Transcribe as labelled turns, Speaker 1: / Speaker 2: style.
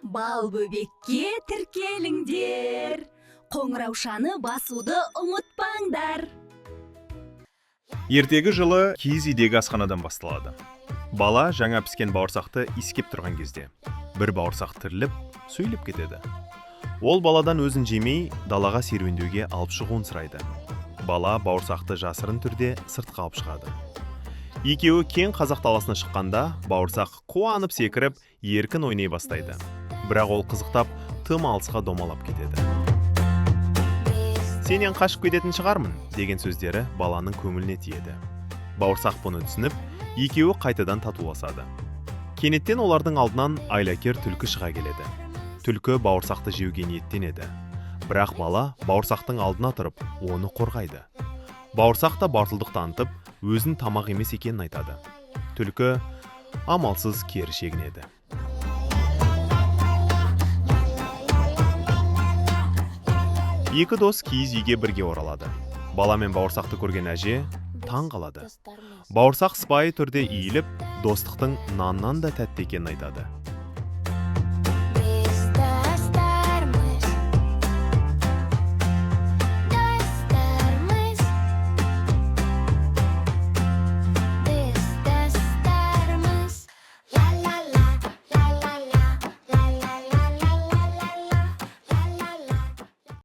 Speaker 1: Балбөбекке тіркеліңдер. Қоңыраушаны басуды ұмытпаңдар.
Speaker 2: Ертегі жылы киіз үйдегі асханадан басталады. Бала жаңа піскен бауырсақты иіскеп тұрған кезде бір бауырсақ тіріліп, сөйлеп кетеді. Ол баладан өзін жемей, далаға серуендеуге алып шығуын сұрайды. Бала бауырсақты жасырын түрде сыртқа алып шығады. Екеуі кең қазақ даласына шыққанда, бауырсақ қуанып секіріп, еркін ойнай бастайды. Бірақ ол қызықтап, тым алысқа домалап кетеді. «Сенен қашып кететін шығармын» деген сөздері баланың көңіліне тиеді. Бауырсақ бұны түсініп, екеуі қайтадан татуласады. Кенеттен олардың алдынан айлакер түлкі шыға келеді. Түлкі бауырсақты жеуге ниеттенеді. Бірақ бала бауырсақтың алдына тұрып, оны қорғайды. Бауырсақ та батылдық танытып, өзін тамақ емес екенін айтады. Түлкі амалсыз кері шегінеді. Екі дос киіз үйге бірге оралады. Бала мен бауырсақты көрген әже таң қалады. Бауырсақ сыпайы түрде иіліп, достықтың наннан да тәтті екенін айтады.